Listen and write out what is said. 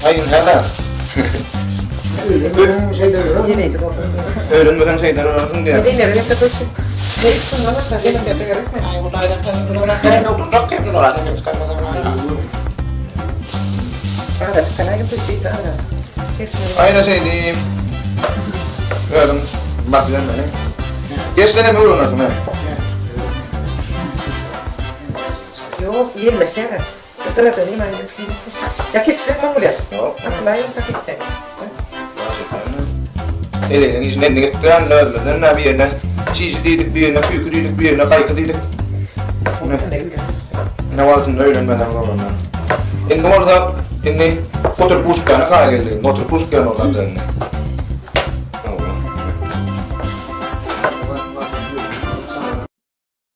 Aý hä-dä. Öýlenmeseň şeýder bolarsyň diýýär. Aýna şeý diýip, özüň basybermeli. Geçden hem öwrenersiň hä. Ýok, ýelmeşýär-ä. Ýa kesjek maň bolýar. Ýok. Asylaýyn ta kesseň. Elegiň işini endik etdirän özümizden nä birine çişi diýdik, birine küýki diýdik, birine gaýky diýdik. Ne wagtynda öýlenmeseň oglanlar. Indi bolsa, indi oturyp puşkany kaýyl geldik. Oturyp puşkany bolsa indi.